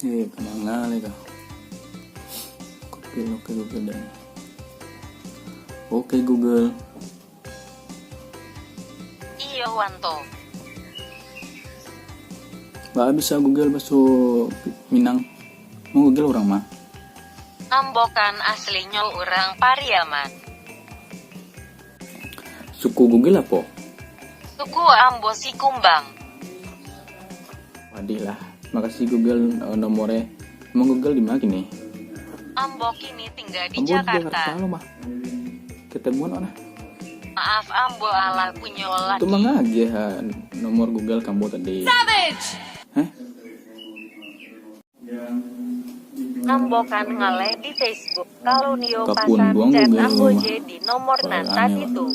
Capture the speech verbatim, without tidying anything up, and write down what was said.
Eh, kamanga lai kah? Oke, oke Google dah. Oke Google. Iyo, Wanto. Baa bisa Google baso Minang? Mau Google urang ma? Ambo kan aslinyo urang Pariaman. Suku Google apo? Suku ambo Sikumbang. Wadih lah. Makasih Google, eh, nomornya. Emang Google di mana kini? Ambo kini tingga di Ambo di Jakarta. Jakarta lo mah. Ketemuan mana? Maaf, ambo alah punyo laki. Tu mangagih ha, nomor Google kambo tadi. Savage! Heh? Ambo kan ngaleh di Facebook. Kalau nio Kapun pasan buang chat Google ambo mah. Je di nomor nan Aneh tadi lah. Tu.